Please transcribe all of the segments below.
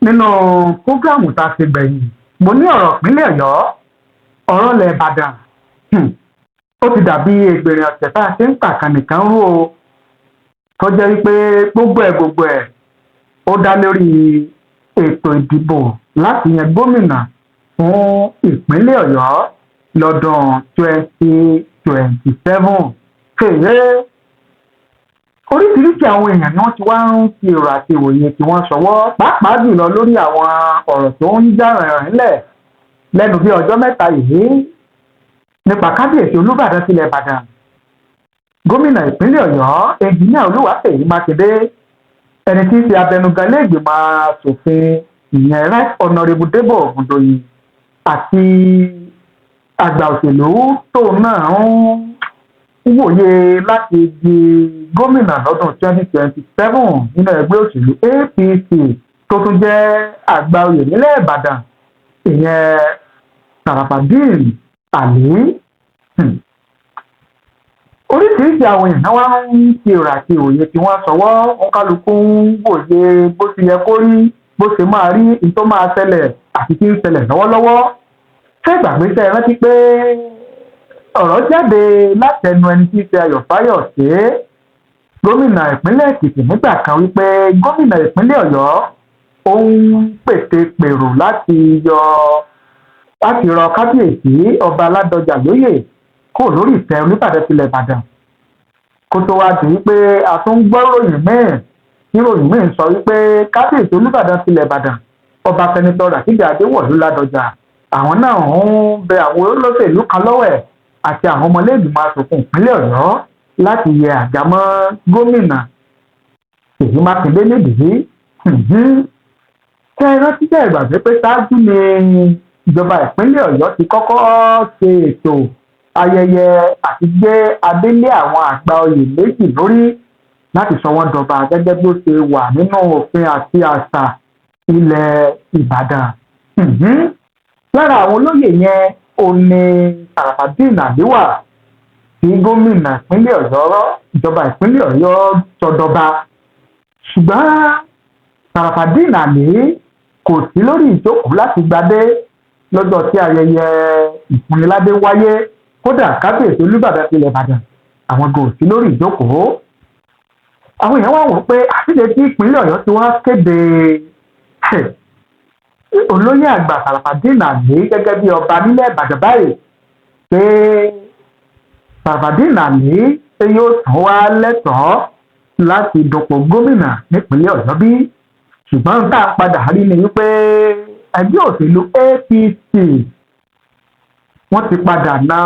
Nínú program tá a ṣe gbẹ̀yìn, mo ní ọ̀rọ̀ ìpínlẹ̀ Ọ̀yọ́, ọ̀rọ̀ ilẹ̀ Ìbàdàn, ó ti dàbí ègbèrè ọ̀sẹ̀ tá a ṣe ń pàkan nìkan rú o, tó jẹ́ wípé gbogbo ẹ̀ ó dá lórí ètò ìdìbò láti yan gómìnà fún ìpínlẹ̀ Ọ̀yọ́ lọ́dún 2027. Fèrè oríṣiríṣi àwọn èèyàn ni wọ́n ti wá ń fi èrò àti ìwòye tí wọ́n ṣọwọ́, pàápàá jùlọ lórí àwọn ọ̀rọ̀ tó ń jà rìnrìn lẹ̀ lẹ́nu bí ọjọ́ 3 yìí nípa kábíyèsí Olúbàdàn tilẹ̀ Ìbàdàn, gómìnà ìpínlẹ̀ Ọ̀yọ́, Ẹnjìníà Olúwaṣèyí Mákindé, ẹni tí í ṣe abẹnugan ilé-ìgbìmọ̀ asòfin, ìyẹn Right Honourable Débọ̀ Ògùndòyìn, àti àgbà òṣèlú tóun náà ń wòye láti di gómìnà lọ́dún 2027 nínú ẹgbẹ́ òṣèlú APC, tó tún jẹ́ àgbà oyè nílẹ̀ Ìbàdàn, ìyẹn Sharafadeen Ali. Oríṣiríṣi àwọn èèyàn wá ń fi èrò àti òye tí wọ́n sọwọ́. Wọn kálukú ń wòye bó ti yẹ kó rí, bó ṣe máa rí, ní tó máa ṣẹlẹ̀ àti tí ń ṣẹlẹ̀ lọ́wọ́lọ́wọ́. Ṣé ìgbàgbé ṣe rántí pé ọ̀rọ̀ jáde látẹnu ẹni tí í ṣe Ayọ̀ Fáyọ̀ṣe, gómìnà ìpínlẹ̀ Èkìtì nígbà kan, wípé gómìnà ìpínlẹ̀ Ọ̀yọ́ ó ń pète pèrò láti rọ kábíyèsí Ọba Ládọjà lóyè kó lórí ìtẹ́ Olúbàdàn tilẹ̀ Ìbàdàn, kó tó wá di wípé a tún ń gbọ́ ròyìn míì tí ròyìn míì sọ wípé kábíyèsí Olúbàdàn tilẹ̀ Ìbàdàn, Ọba Senator Rasheed Adéwọ̀lú Ládọjà, àwọn náà ń bẹ àwọn olóṣèlú kan lọ́wẹ̀ àti àwọn ọmọlẹ́gbìmọ̀ asòfin ìpínlẹ̀ Ọ̀yọ́ láti yẹ àgámọ́ gómìnà Ṣèyí Mákindé nídìí. Ṣé ẹ rántí, tẹ́ ẹ gbàgbé pé ṣáájú ni ìjọba ìpínlẹ̀ Ọ̀yọ́ ti kọ́kọ́ ṣe ètò ayẹyẹ àti gbé adélé àwọn àgbà oyè méjì lórí láti sọ wọ́n dọba, gẹ́gẹ́ bí ó ṣe wà nínú òfin àti àṣà ilẹ̀ Ìbàdàn? Lára àwọn olóyè yẹn ò ní Sharafadeen Ali wà, tí gómìnà ìpínlẹ̀ Ọ̀yọ́, ìjọba ìpínlẹ̀ Ọ̀yọ́ sọdọba. Ṣùgbọ́n Sharafadeen Ali kò sí lórí ìjókòó láti gbadé lọ́jọ́ tí ayẹyẹ ìfúnniládé wáyé. Kódà, kábíyèsí Olúbàdàn tilẹ̀ Ìbàdàn, àwọn kò sí lórí ìjókòó. Àwọn èèyàn wá wò pé àtìlẹ tí ìpínlẹ̀ Ọ̀yọ́ ti wá kéde olóyè àgbà Sharafadeen Ali gẹ́gẹ́ bí ọba nílẹ̀ Ìbàdàn báyìí, pé Sharafadeen Ali pé yóò tún wá lẹ́tọ̀ọ́ láti dupò gómìnà nípínlẹ̀ Ọ̀yọ́ bí? Ṣùgbọ́n tá a padà rí ni wípé ẹgbẹ́ òṣèlú APC, wọ́n ti padà na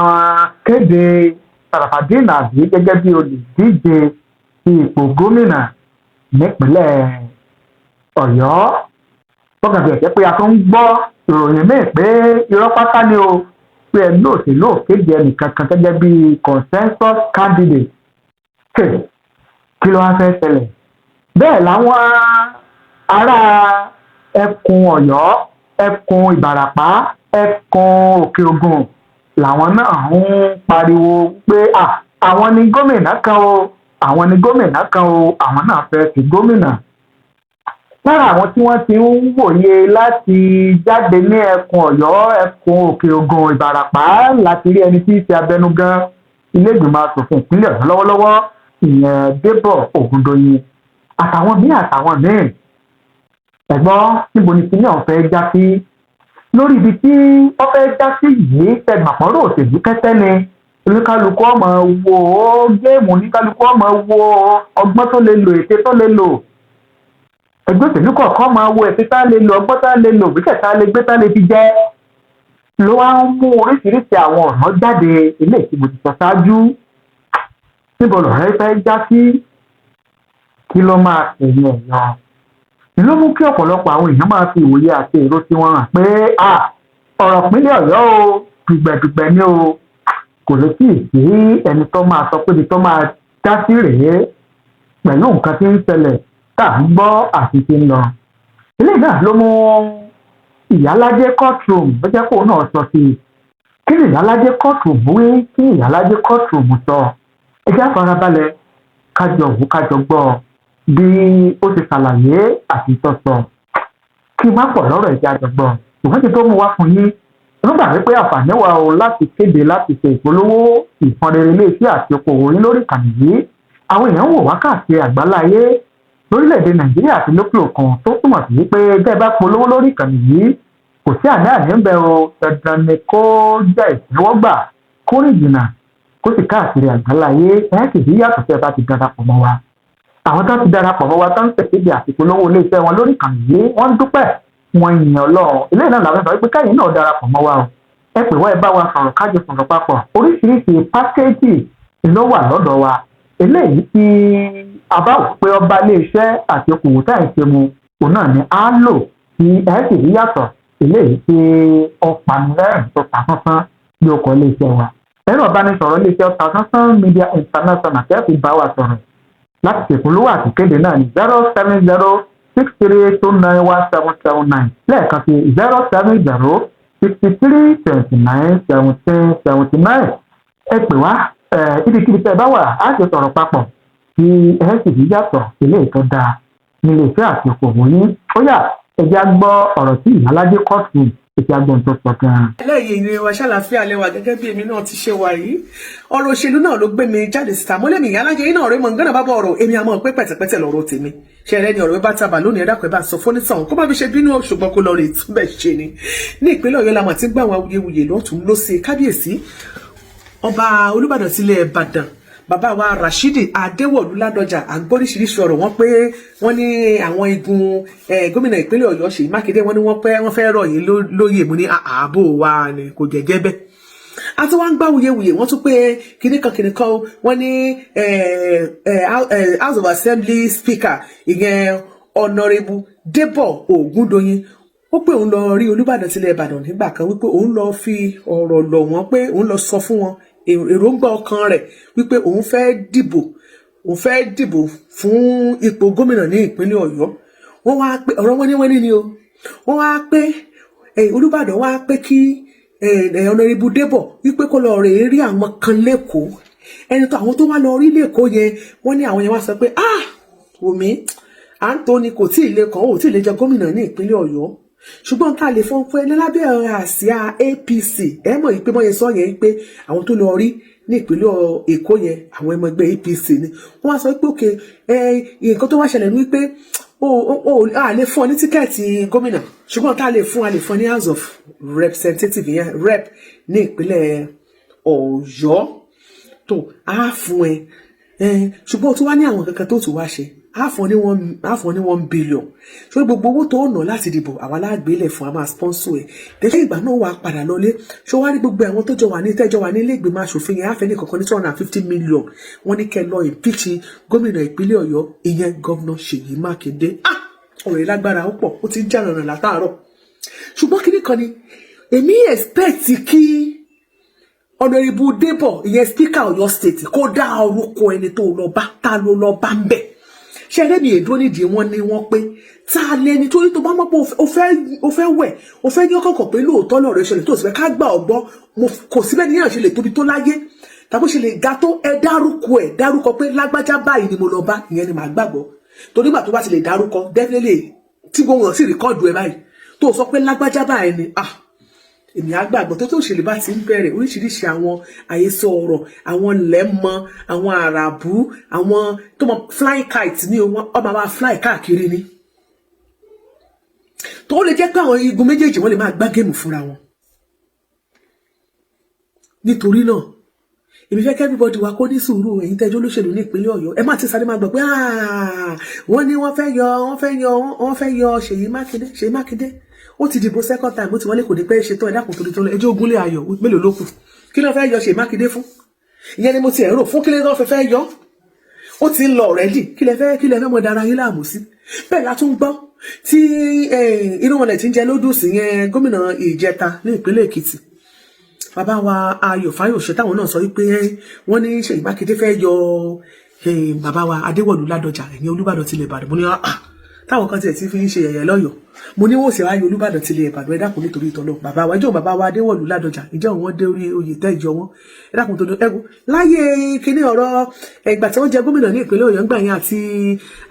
kéde Sharafadeen Ali gẹ́gẹ́ bí olùdíje sí ipò gómìnà nípínlẹ̀ Ọ̀yọ́. Tọ́ka fi ẹ̀jẹ̀ pé a tún ń gbọ́ ìròyìn míì pé irọ́ pátá ni o, pé ẹgbẹ́ òṣèlú ò kéde ẹnìkankan gẹ́gẹ́ bí consensus candidate. Kí ló wá fẹ́ ṣẹlẹ̀? Bẹ́ẹ̀ làwọn ará ẹkùn Ọ̀yọ́, ẹkùn Ìbàràpá, ẹkùn Òkè Ògùn làwọn náà ń pariwo pé àwọn ni gómìnà kan o, àwọn ni gómìnà kan o, àwọn náà fẹ́ fi gómìnà. Lára àwọn tí wọ́n ti ń wòye láti jáde ní ẹkùn Ọ̀yọ́, ẹkùn Òkè Ògùn, Ìbàràpá, láti rí ẹni tí í ṣe abẹnugan ilé-ìgbìmọ̀ asòfin ìpínlẹ̀ Ọ̀yọ́ lọ́wọ́lọ́wọ́, ìyẹn Débọ̀ Ògúndòyìn, àtàwọn míì àtàwọn míì. Ẹ̀gbọ́n, níbo ni kíní ọ̀hún fẹ́ já sí? Lórí ibi tí wọ́n fẹ́ já sí yìí, tẹ̀gbọ̀n òṣèlú kẹ́tẹ́ ni oníkálukú ọmọ wo game, oníkálukú ọmọ wo ọgbọ́n tó lè lò, ète tó lè lò. Ẹgbẹ́ òṣèlú kọ̀ọ̀kan máa wo ète tá lè lò, ọgbọ́n tá lè lò, gbèsè tá lè gbé, tá lè fi jẹ́, ló wá ń mú oríṣiríṣi àwọn ọ̀nà jáde. Eléyìí tí mo ti sọ ṣáájú, níbo lọ̀rẹ́ fẹ́ já sí? Kí ló máa tẹ̀yìn ẹ̀ yọ? Ló mú kí ọ̀pọ̀lọpọ̀ àwọn èèyàn máa fi ìwòye àti èrò tí wọ́n hàn pé ọ̀rọ̀ ìpínlẹ̀ Ọ̀yọ́ o, dùgbẹ̀dùgbẹ̀ ni o, kò lè tí ì sí ẹni tó máa sọ pé ibi tó máa já sí rèé pẹ̀lú nǹkan tí ń ṣẹlẹ̀ tá à ń gbọ́ àti tí ń lọ. Eléyìí náà ló mú Ìyálájé courtroom ló jẹ́ kóun náà sọ sí i. Kí ni Ìyálájé courtroom wí? Kí ni Ìyálájé courtroom sọ? Ẹ jẹ́ àfarabalẹ̀ kájọ òwú, kájọ gbọ́ bí ó ti ṣàlàyé àti tọ́sọ. Kí n má pọ̀ lọ́rọ̀, ẹ̀jẹ̀ àjọgbọ́n ṣùgbọ́n kí n tó mú wá fún yín, ẹ má gbàgbé pé àǹfààní wà o láti kéde, láti ṣe ìpolówó ìfọnrere iléeṣẹ́ àti okòwò yín lórí ìkànnì yìí. Àwọn èèyàn ń wò wá káàkiri àgbáláyé, lórílẹ̀‐èdè Nàìjíríà àti lókè òkun, tó túmọ̀ sí pé bẹ́ẹ̀ bá polówó lórí ìkànnì yìí, kò sí àní-àní ń bẹ o. Dandan ni kó jẹ́ ìtẹ́wọ́gbà, kó rìn jìnnà, kó sì káàkiri àgbáláyé. Ẹ sì rí yàtọ̀ tí ẹ bá ti darapọ̀ mọ́ wa. Àwọn tó ti darapọ̀ mọ́ wa tó ń tẹ̀síbi àti polówó iléeṣẹ́ wọn lórí ìkànnì yìí, wọ́n ń dúpẹ́, wọ́n yìn Ọlọ́run. Eléyìí náà làwọn sọ pé káyìn náà darapọ̀ mọ́ wa o. Ẹ pè wá, ẹ bá wa sọ̀rọ̀, kájọ sọ̀rọ̀ papọ̀. Oríṣiríṣi package ló wà lọ́dọ̀ wa. Eléyìí tí a bá wò pé ọba iléeṣẹ́ àti okòwò tá à ń ṣe mu, òun náà ni á lò tí ẹ sì rí yàtọ̀. Eléyìí tí ó panilẹ́rìn tó ta sánsán bí ó kọ iléeṣẹ́ wa. Ẹ̀rọ ìbánisọ̀rọ̀ iléeṣẹ́ Ọ̀tàsánsán Media International tẹ́ fi bá wa sọ̀rọ̀ láti ṣèpolówó àti kéde náà ní 07063291779. Lẹ́ẹ̀kan sí, 07063291779. Ẹ pè wá ibikíbi tẹ́ ẹ bá wà, á ṣe sọ̀rọ̀ papọ̀ tí ẹ sì rí yàtọ̀ eléyìí tó dáa nílé iṣẹ́ àti okòwò yín. Ó yá, ẹ jẹ́ á gbọ́ ọ̀rọ̀ tí Ìyálájé kọ́ọ̀tù ètò agbọ̀n tó sọ gan-an. Ẹlẹ́yìn ìrìn wa, ṣàlàáfíà lẹ́wà? Gẹ́gẹ́ bí èmi náà ti ṣe wà yìí, ọ̀rọ̀ òṣèlú náà ló gbé mi jáde síta. Mọ́lẹ́mì Ìyálájé yìí náà rẹ́ mọ̀ nǹkan bá bọ̀ ọ̀rọ̀ èmi, àmọ́ pé pẹ̀tẹ̀pẹ̀tẹ̀ lọ̀rọ̀ tèmi ṣe rẹ́ ni. Ọ̀rọ̀ bá tábà lónìí, ẹ̀dá kan bá sọ fónítàn kó má fi ṣe bínú, ṣùgbọ́n kó lọ rè túbẹ̀ ṣe ni. Ní ìpínlẹ̀ Ọ̀yọ́ la mọ̀ tí ń gbà àwọn awuyewuye lọ́tún lọ́sẹ̀. Kábíyèsí Ọba Olúbàdàn tilẹ̀ Ìbàdàn, bàbá wa Rashidi Adéwọ̀lú Ládọjà, à ń gbọ́ oríṣiríṣi ọ̀rọ̀. Wọn pé wọ́n ní àwọn igun gómìnà ìpínlẹ̀ Ọ̀yọ́ Ṣèyí Mákindé, wọ́n ní wọ́n pẹ́ wọ́n fẹ́ rọ̀ yín lóyè. Mú ní ààbò wa ni kò jẹ́jẹ́ bẹ́ẹ̀. A tún wá ń gbá wuyewuye, wọ́n tún pé kinní kan kinní kan. Wọ́n ní House of Assembly Speaker, ìyẹn Honourable Débọ̀ Ògúndòyìn, ó pé òun lọ rí Olúbàdàn tilẹ̀ Ìbàdàn nígbà kan, wípé òun lọ fi ọ̀rọ̀ lọ̀ wọ́n, pé òun lọ sọ fún wọn èròǹgbà ọkàn rẹ̀, wípé òun fẹ́ dìbò fún ipò gómìnà ní ìpínlẹ̀ Ọ̀yọ́. Wọ́n wá pé ọ̀rọ̀ wọn ní wọ́n ní ni o. Wọ́n wá pé Olúbàdàn wá pé kí Honourable Débọ̀ wípé kó lọ rèé rí àwọn kan lẹ́kọ̀ọ́. Ẹni tó àwọn tó wá lọ rí lẹ́kọ̀ọ́ yẹn, wọ́n ní àwọn yẹn wá sọ pé, "Ah, Wùmí Anthony kò tí ì lè kàn ó, tí ì lè jẹ gómìnà ní ìpínlẹ̀ Ọ̀yọ́, ṣùgbọ́n ká lè fọ́n pé lábẹ́ àsíá APC." Ẹ mọ̀ yìí pé bọ́yẹn sọ yẹn pé àwọn tó lọ rí ní ìpínlẹ̀ Èkó yẹn, àwọn ọmọ ẹgbẹ́ APC ni. Wọ́n wá sọ pé òkè ẹ, nǹkan tó wá ṣẹlẹ̀ ní wípé o a lè fún ọ ní ticket gómìnà, ṣùgbọ́n ká lè fún a lè fún ọ ní House of Representative yẹn, rep ní ìpínlẹ̀ Ọ̀yọ́ tó a fún ẹ, ṣùgbọ́n o tún wá ní àwọn kankan tó tún wá ṣe. A fún ọ ní 1 billion ṣé gbogbo owó tó ná láti dìbò, àwa lágbélẹ̀ fún, a máa sponsor ẹ̀. Tẹ́lẹ̀ ìgbà náà wà padà lọlé. Ṣé wàá rí gbogbo àwọn tó jọ wà ní tẹ́jọ wà ní ilé ìgbìmọ̀ asòfin yẹn, àfẹ́ ní kankan ní 250 million. Wọ́n ní kẹ́ lọ impeach gómìnà ìpínlẹ̀ Ọ̀yọ́, ìyẹn Governor Ṣèyí Mákindé. Ah, ọ̀rọ̀ yìí lágbára ó pọ̀, ó ti ń jà rànràn látàárọ̀. Ṣùgbọ́n kíní kan ni èmi expect kí Honourable Débọ̀, ìyẹn Speaker Ọ̀yọ́ State, kó dá orúkọ ẹni tó lọ bá, ta ló lọ bá ń bẹ̀. Ṣe ẹlẹ́mi èdúró nídìí wọn ni wọ́n pé ta lẹni tó tó bá mọ̀ pé o fẹ́ wẹ̀, o fẹ́ ní ọkọ̀ pé lóòótọ́ lọ́rọ̀ ìṣẹ̀lẹ̀ tó sì fẹ́ ká gbà ọ́ gbọ́. Kò síbẹ̀ níyàn ṣe lè tóbi tó láyé tàbí ṣe lè ga tó, ẹ dárúkọ, ẹ dárúkọ pé lágbájá báyìí ni mo lọ bá, ìyẹn ni màá gbàgbọ́. Torí gbà tó bá ti lè dárúkọ, definitely tí gbogbo wọn sì record ẹ báyìí tó sọ pé lágbájá báyìí ni, ah, èmi á gbàgbọ́. Tó òṣèlú bá ti ń bẹ̀rẹ̀, oríṣiríṣi àwọn àhesọ ọ̀rọ̀, àwọn lẹ́mọ, àwọn àràbù, àwọn tó mọ flying kite ní wọ́n máa fly káàkiri ni. Tó lè jẹ́ pé àwọn igun méjèèjì, wọ́n lè máa gbá game fúnra wọn. Nítorí náà, èmi fẹ́ kí everybody wa kó ní sùúrù. Ẹ̀yin tẹ́jọ́ olóṣèlú ní ìpínlẹ̀ Ọ̀yọ́, ẹ má ti sáré máa gbọ́ pé wọ́n ní wọ́n fẹ́ yọ Ṣèyí Mákindé. Ṣèyí Mákindé ó ti dìbò second time, ó ti wọlé, kò ní pẹ́ ṣe tán. Ẹ dákun, torí tó lọ ẹjọ́ ogúnlé ayọ̀ mélòó ló kù? Kí ló fẹ́ yọ Ṣèyí Mákindé fún? Ìyẹn ni mo ti ẹ̀ rò fún. Kí ló fẹ́ yọ? Ó ti ń lọ already. Kí lẹ fẹ́ mọ dára yín láàmú sí? Bẹ́ẹ̀ la tún gbọ́ tí inú wọn lẹ̀ ti ń jẹ lódùsí yẹn, gómìnà Ìjẹta ní ìpínlẹ̀ Èkìtì, bàbá wa Ayọ̀ Fáyọ̀ṣe, táwọn náà sọ wípé wọ́n ní Ṣèyí Mákindé fẹ́ yọ bàbá wa Adéwọ̀lú Ládọjà, ẹ̀yìn Olúbàdàn tilẹ̀ Ìbàdàn. Mo ní ah, Táwọn kan tiẹ̀ ti fi ń ṣe yẹ̀yẹ́ lọ́yọ̀ọ́, mo ní wọ́n sì wáyé Olúbàdàn tilẹ̀ Ìbàdàn. Ẹ dákun, nítorí ìtọ́lọ́ bàbá wa, ìjọ bàbá wa Adéwọ̀lú Ládọjà, ìjọ wọn dé orí oyè tẹ́ ìjọ wọn. Ẹ dákun, tó ẹgún láyé kíní ọ̀rọ̀ ìgbà tí wọ́n jẹ gómìnà ní ìpínlẹ̀ Ọ̀yọ́ ńgbà yẹn àti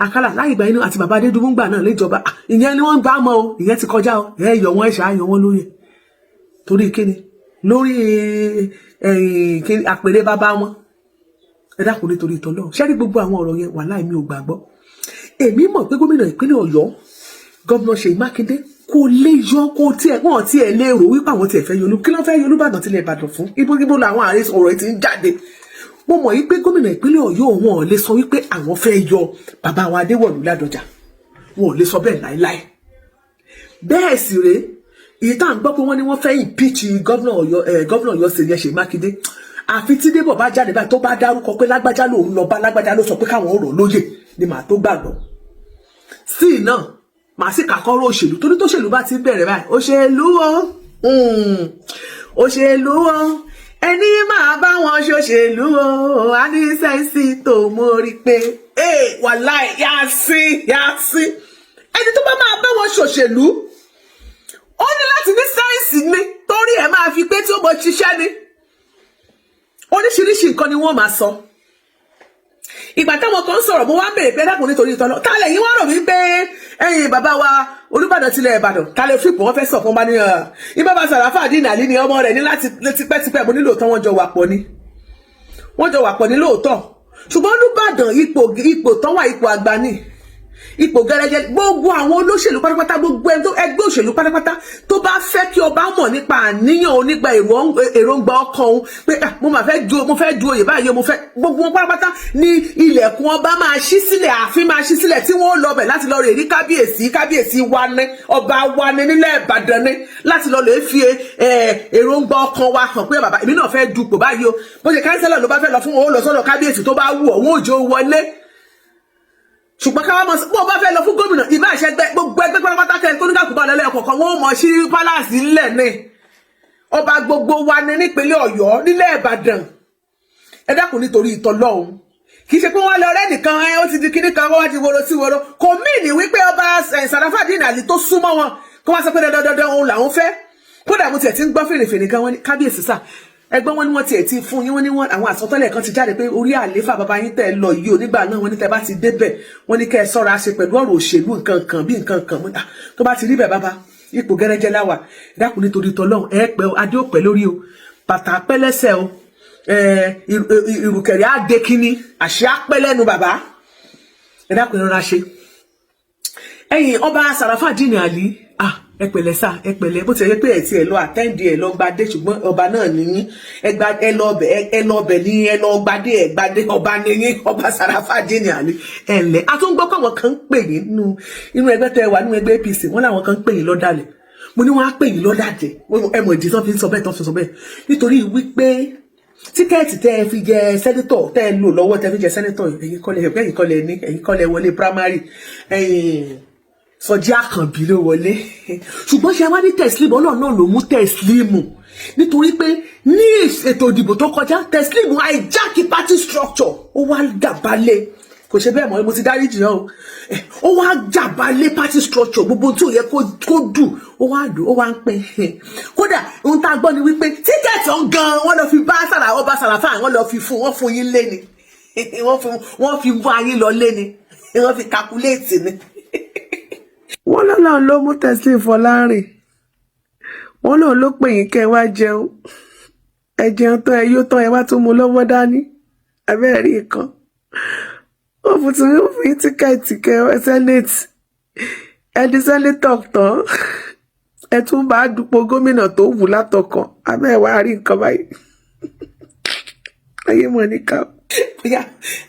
Akálà láyé ìgbà yẹn àti bàbá Adédùbú ńgbà náà léjọba, ìyẹn ni wọ́n ń bá mọ́ o. Ìyẹn ti kọjá o. Ẹ yọ wọn, ẹ ṣáà yọ wọn lóye torí kíni lórí àpèrè bàbá wọn. Ẹ dákun, nítorí ìtọ́lọ́ ṣẹ́rí gbogbo àwọn ọ̀rọ̀ yẹn, wàláhì mi ò gbàgbọ́. Èmi mọ̀ pé gómìnà ìpínlẹ̀ Ọ̀yọ́, Gómìnà Ṣèyí Mákindé, kò lè yọ, kò tiẹ̀ wọ́n tiẹ̀ lè rò wípé àwọn tiẹ̀ fẹ́ yọlú. Kí ló fẹ́ yọ Olúbàdàn tilẹ̀ Ìbàdàn fún? Ibo ibo làwọn ààrẹ ọ̀rọ̀ yìí ti ń jáde. Mo mọ̀ yí pé gómìnà ìpínlẹ̀ Ọ̀yọ́, wọn ò lè sọ wípé àwọn fẹ́ yọ bàbá wa Adéwọ̀lú Ládọjà. Wọn ò lè sọ bẹ́ẹ̀ láéláé. Bẹ́ẹ̀ sì rèé, èyí tá à ń gbọ́ pé wọ́n ní wọ́n fẹ́ impeach gómìnà Ọ̀yọ́, gómìnà Ọ̀yọ́ sì yẹn, Ṣèyí Mákindé, àfi tí Débọ̀ bá jáde báyìí, tó bá dárúkọ pé lágbájá lòun lọ bá, lágbájá ló sọ pé káwọn ò rò lóyè ni màá tó gbàgbọ́ sí náà. Màá sì kàkọ́rọ̀ òṣèlú, torí tóṣèlú bá ti bẹ̀rẹ̀ báyìí, òṣèlú o, òṣèlú o, ẹni máa bá wọn ṣòṣèlú o, a ní sense tó mórí pé wàláì yá sí yá sí. Ẹni tó bá máa bá wọn ṣòṣèlú, ó ní láti ní sense ni, torí ẹ̀ máa fi pé tí ó mọ ṣiṣẹ́ ni. Oríṣiríṣi nǹkan ni wọ́n máa sọ. Ìgbà táwọn kan sọ̀rọ̀, mo wá ń bèrè pé, dákun, nítorí ìtọ́lọ́, ta lẹ̀ yín wá rò wípé ẹ̀yin bàbá wa Olúbàdàn tilẹ̀ Ìbàdàn, ta lè fipò wọ́n fẹ́ sọ fún bá ní ìbábà Sàràfàdín Àlí ni ọmọ rẹ̀ ní láti tipẹ́tipẹ́. Mo nílò tán, wọ́n jọ wà pọ̀ ni, wọ́n jọ wà pọ̀ ní lóòótọ́, ṣùgbọ́n Olúbàdàn, ipò tán wà, ipò àgbà ni, ipò gẹrẹjẹ. Gbogbo àwọn olóṣèlú pátápátá, gbogbo ẹgbẹ́ òṣèlú pátápátá tó bá fẹ́ kí ọba mọ̀ nípa àníyàn onígbà èròǹgbà ọkàn òun pé mo máa fẹ́ du, mo fẹ́ du oyè báyìí, mo fẹ́, gbogbo wọn pátápátá ní ilẹ̀kùn ọba máa ṣí sílẹ̀, ààfin máa ṣí sílẹ̀, tí wọ́n lọ bẹ̀ láti lọ rè rí kábíyèsí. Kábíyèsí wa ní, ọba wa ní nílẹ̀ Ìbàdàn ní, láti lọ lè fi èròǹgbà ọkàn wa hàn pé bàbá, èmi náà fẹ́ dupò báyìí o. Bó ṣe kánsẹ́lọ̀ ló bá fẹ́ lọ fún òun, lọ sọ́dọ̀ kábíyèsí, tó bá wù ọ́, wọn ò jẹ́ wọlé. Ṣùgbọ́n káwá mọ̀, bó o bá fẹ́ lọ fún gómìnà, ìbá àṣẹgbẹ́, gbogbo ẹgbẹ́ pátápátá kẹ́ tó ní kàkúbà lọ́lẹ́ ọ̀kọ̀ọ̀kan, wọn ò mọ̀ sí palace ńlẹ̀ ní. Ọba gbogbo wa ní nípínlẹ̀ Ọ̀yọ́, nílẹ̀ Ìbàdàn. Ẹ dákun, nítorí ìtọ́lọ́hún, kì í ṣe pé wọ́n lọ ọ̀rẹ́ nìkan ẹ ó ti di kíní kan, wọ́n ti woro sí woro. Kò mí ní wípé ọba Sàràfàdín Àlí tó súnmọ́ wọn kó wá sọ pé dandan dandan òun làwọn fẹ́. Kódà mo tiẹ̀ ti ń gbọ́ fèrèfèrè gan, wọn ní kábíyèsí sà ẹgbọ́n wọn ni wọ́n tiẹ̀ ti fún yín, wọ́n ní wọ́n àwọn àsọtẹ́lẹ̀ kan ti jáde pé orí àléfà bàbá yín tẹ̀ lọ yìí ò nígbà náà, wọ́n ní tẹ́ bá ti débẹ̀, wọ́n ní kẹ́ ẹ sọ́ra ṣe pẹ̀lú ọ̀rọ̀ òṣèlú, nǹkan kan bí nǹkan kan. Tó bá ti rí bẹ̀, bàbá, ipò gẹ́rẹ́jẹ́ láwà. Dákun, nítorí tọ́lọ́run, ẹ pẹ́ o, adé ò pẹ́ lórí o, bàtà pẹ́ lẹ́sẹ̀ o, ìrùkẹ̀rẹ̀ á dé kínní, àṣẹ á pẹ́ lẹ́nu bàbá. Ẹ dákun, ẹ rọra ṣe. Ẹ̀yin ọba Sàràfàdín Àlí, ah, ẹ pẹ̀lẹ́ sà, ẹ pẹ̀lẹ́. Bó ti yẹ pé ẹ ti ẹ lọ attend, ẹ lọ gbadé, ṣùgbọ́n ọba náà nìyí. Ẹ gba, ẹ lọ ọbẹ, ẹ lọ ọbẹ ní, ẹ lọ gbadé, ẹ gbadé, ọba nìyí. Ọba Sàràfàdín Àlí, ẹ ǹlẹ́. A tún gbọ́ pé àwọn kan ń pè yín nínú inú ẹgbẹ́ tẹ wà, nínú ẹgbẹ́ APC, wọ́n láwọn kan ń pè yín lọ́dàlẹ̀. Mo ní wọ́n á pè yín lọ́dàjẹ́. Ẹ mọ̀ ìdí tán fi ń sọ bẹ́ẹ̀, tán fi sọ bẹ́ẹ̀, nítorí wípé ticket tẹ́ ẹ fi jẹ senator, tẹ́ ẹ lò lọ́wọ́, tẹ́ ẹ fi jẹ senator, ẹ̀yin kọ́lẹ̀ ní, ẹ̀yin kọ́lẹ̀ wọlé primary, ẹ̀yin Sọjí Àkànbí ló wọlé. Ṣùgbọ́n ṣe wá ní Teslim, Ọlọ́run náà ló mú Teslim, nítorí pé ní ètò ìdìbò tó kọjá, Teslim hijack party structure, ó wá gàbalẹ̀. Kò ṣe bẹ́ẹ̀ mọ́, mo ti dáríjì hàn o. Ó wá gàbalẹ̀ party structure, gbogbo tí ò yẹ kó dù, ó wá dùn, ó wá ń pín. Kódà ohun tá a gbọ́ ni wípé ticket ọ̀hún gan, wọ́n lọ fi bá sàrà ọba Sàràfà, wọ́n lọ fi fún, wọ́n fún yín lé ni, wọ́n fi wá yín lọ lé ni, wọ́n fi calculate ni. Wọ́n lọ́lọ́run ló mú Teslim Fọlárìn, wọ́n lòun ló pè yín kẹ́ ẹ wá jẹun. Ẹ jẹun tán, ẹ yó tán, ẹ wá tún mú lọ́wọ́ dání. Abẹ́rẹ́ rí nǹkan, wọ́n fún tí wọ́n fi ticket kẹ́ ẹ senate, ẹ di senator tán, ẹ tún bá dupò gómìnà tó wù látọkàn. Abẹ́ ẹ wá rí nǹkan báyìí, ayé mọ̀ níkà. Bóyá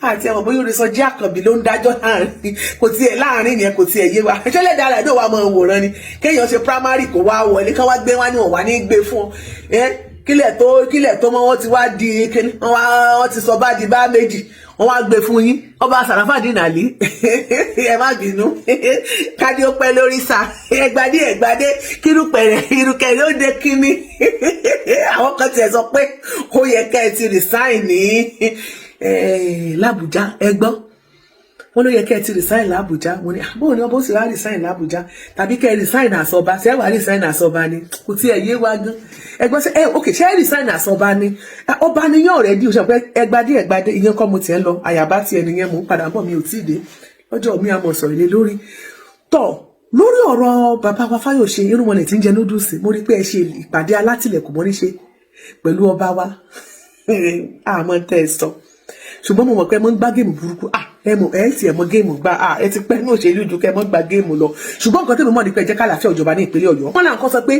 àti ẹ̀wọ̀n, bóyá orin Sọjí Àkànbí ló ń dájọ́ láàrin, kò tiẹ̀ láàrin yẹn, kò tiẹ̀ yé wa. Ṣẹlẹ̀ dára náà wà máa wòran ni kéèyàn ṣe primary kó wá wọlé, ká wá gbé wá ní wọ́n wá ní gbé fún ọ kílẹ̀ tó mọ́, wọ́n ti wá di kíní, wọ́n ti sọ bá di bá méjì, wọ́n wá gbé fún yín. Ọba Sàràfàdín Àlí, ẹ má bínú, kádé ó pẹ́ lórí sa, ẹgbàdé ẹgbàdé, kírúpẹ̀rẹ̀ irúkẹ̀rẹ̀ ó dé kíní. Àwọn kan tiẹ̀ sọ pé ó yẹ kẹ́ ẹ ti resign ní làbújá. Ẹ gbọ́. Wọ́n ló yẹ kẹ́ ẹ ti resign l'Abuja. Mo ní, bóun ni ọba ó sì wá resign l'Abuja, tàbí kẹ́ ẹ resign àsọba? Ṣé wàá resign àsọba ni? Kò tí ẹ yé wa gan. Ẹgbọ́n ṣe ẹ, ok, ṣé ẹ resign àsọba ni? Ọba níyàn rẹ̀ di oṣù pé ẹgbadé ẹgbadé. Ìyẹn kọ́ mo tiẹ̀ ń lọ, àyàbá tiẹ̀ nìyẹn. Mò ń padà bọ̀, mi ò tí ì dé. Lọ́jọ́ mi àmọ̀ sọ̀rọ̀ lé lórí tọ̀ lórí ọ̀rọ̀ bàbá wa Fáyọ̀ṣe irúnmọlẹ̀ tí ń jẹ noodles. Mo rí pé ẹ ṣe ìpàdé alátìlẹ̀kùn mọ́ níṣe pẹ̀lú ọba wa. Àmọ́ tẹ́ ẹ sọ, ṣùgbọ́n mo mọ̀ pé mo ń gbá game burúkú. Ẹ mọ̀, ẹ ti ẹ̀ mọ̀ game gbá. Ẹ ti pẹ́ ní òṣèlú ju kẹ́ ẹ mọ̀ gbá game lọ. Ṣùgbọ́n nǹkan tí mo mọ̀ ní pé ẹ jẹ́ kálàáfíà ìjọba ní ìpínlẹ̀ Ọ̀yọ́. Wọ́n là ń kọ́ sọ pé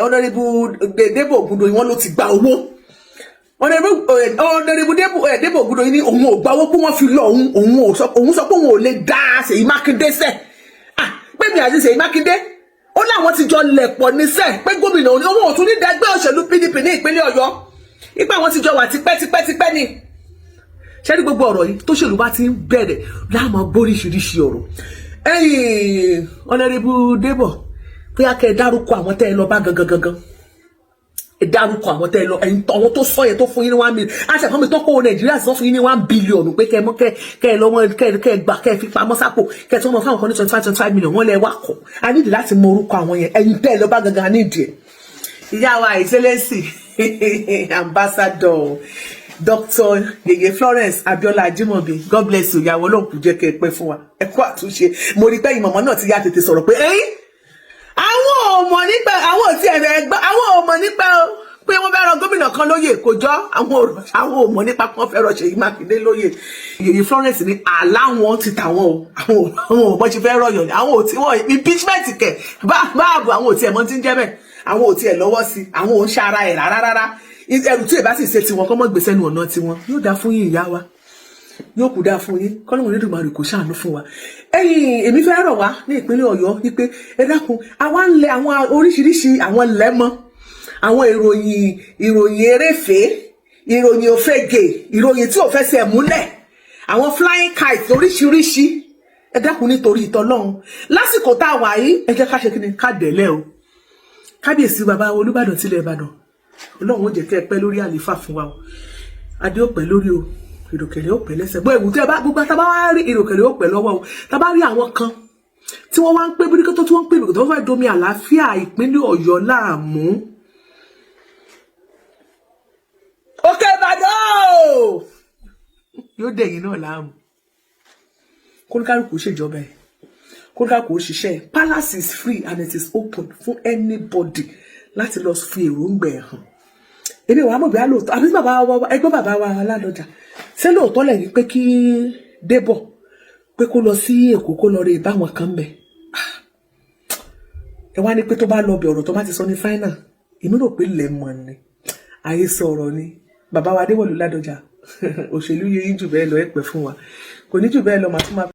Honourable Débò Ògúndoyin, wọ́n ló ti gba owó. Honourable Débò Ògúndoyin ní òun ò gba owó, pé wọ́n fi lọ òun. Òun sọ pé òun ò lè dá Ṣèyí Mákindé sẹ́ pé mi àti Ṣèyí Mákindé, ó láwọn ti jọ lẹ̀pọ̀ níṣẹ́ pé gómìnà òun ò tún ní dẹgbẹ́ òṣèlú PDP ní ìpínlẹ̀ Ọ̀yọ́, ipa àwọn ti jọ wà tipẹ́tipẹ́tipẹ́ ni. Ṣé ní gbogbo ọ̀rọ̀ yìí tó ṣèlú bá ti ń bẹ̀rẹ̀ láàmú gbóríṣiríṣi ọ̀rọ̀. Ẹ̀yìn Honourable Débọ̀, bóyá kẹ́ ẹ dárúkọ àwọn tẹ́ ẹ lọ bá gangan gangan. Ẹ dárúkọ àwọn tẹ́ ẹ lọ, ẹ̀yin àwọn tó sọ yẹn tó fún yín ní 1 million àti àkànmí tó kó Nàìjíríà sọ fún yín ní 1 billion pé kẹ́ ẹ mọ́ kẹ́ ẹ lọ́wọ́, kẹ́ ẹ gbà, kẹ́ ẹ fi pamọ́ sápò, kẹ́ ẹ tó mọ fáwọn kan ní 25 25 million. Wọ́n lẹ wá kọ́. A nídìí láti mọ orúkọ àwọn yẹn, ẹ̀yin tẹ́ ẹ lọ bá gangan, a nídìí ẹ̀. Ìyá wa, Excellency Ambassador Dr. Yeye Florence Abiola Ajimobi, God bless you. Ìyàwó Ọlọ́run kò jẹ́ kẹ́ ẹ pẹ́ fún wa. Ẹ kú àtúnṣe. Mo rí pé ìmọ̀mọ́ náà ti yá tètè sọ̀rọ̀ pé ẹ̀yìn àwọn ò mọ̀ nípa, àwọn ò tí ẹ̀ fẹ́ gbọ́, àwọn ò mọ̀ nípa o pé wọ́n fẹ́ rọ gómìnà kan lóyè. Kò jọ àwọn ò mọ̀ nípa pé wọ́n fẹ́ rọ Ṣèyí Mákindé lóyè. Yèyé Florence ní àláwọn ti tàwọn o, àwọn ò bọ́ ṣe fẹ́ rọyàn ni, àwọn ò tí wọ́n impeachment kẹ̀ báàbò, àwọn ò tiẹ̀ mọ̀ tí ń jẹ́ bẹ́ẹ̀, àwọn ò tiẹ̀ lọ́wọ́ sí, àwọn ò ń ṣara ẹ̀ rárá rárá. Ẹrù tí ìbá sì ṣe tiwọn kọ́ mọ́ gbèsè nu ọ̀nà tiwọn. Yóò dáa fún yín, ìyá wa, yóò kú dáa fún yín. Kọ́lọ́hún Olódùmarè kò ṣàánú fún wa. Ẹ̀yin, èmi fẹ́ rọ̀ wá ní ìpínlẹ̀ Ọ̀yọ́ wípé ẹ dákun, àwa ń lẹ àwọn oríṣiríṣi àwọn lẹ́mọ́, àwọn ìròyìn, ìròyìn eréfèé, ìròyìn òfegè, ìròyìn tí ò fẹsẹ̀ múlẹ̀, àwọn flying kite oríṣiríṣi. Ẹ dákun, nítorí ìtọ́lọ́run, lásìkò tá a wà yìí, ẹ jẹ́ ká ṣe kí ni, ká dẹ̀lẹ́ o. Kábíyèsí bàbá Olúbàdàn tilẹ̀ Ìbàdàn, Ọlọ́run ó jẹ́ kẹ́ ẹ pẹ́ lórí àlééfà fún wa o. Adé ó pẹ́ lórí o, ìròkèlè ó pẹ́ lẹ́sẹ̀ bó ewu tí ẹ bá gbogbo tá a bá wá rí, ìròkèlè ó pẹ́ lọ́wọ́ o. Tá a bá rí àwọn kan tí wọ́n wá ń pé bíríkótó, tí wọ́n ń pè bíríkótó, tó fẹ́ domi àlàáfíà ìpínlẹ̀ Ọ̀yọ́ láàmú. Òkè Ìbàdàn yóò dẹ̀yìn náà láàmú. Kóníkálùkù ṣèjọba ẹ̀, kóníkálùkù ó ṣiṣẹ́. Palace is free and it is open fún anybody láti lọ fi èròǹgbà ẹ̀ hàn. Èmi wàá mọ̀ bí a lóòótọ́ àbí bàbá wa, ẹgbọ́n bàbá wa Ládọjà, ṣé lóòótọ́ lẹ́yìn pé kí Débọ̀ pé kó lọ sí Èkó, kó lọ rí ìbáwọn kan bẹ̀? Ẹ wá ní pé tó bá lọ bẹ̀, ọ̀rọ̀ tó bá ti sọ ní final. Èmi rò pé lẹ́mọ̀ ni, àyè sọ̀rọ̀ ni. Bàbá wa Adéwọ̀lú Ládọjà, òṣèlú yẹ yín jù bẹ́ẹ̀ lọ, ẹ pẹ́ fún wa. Kò ní jù bẹ́ẹ̀ lọ, màá tún máa.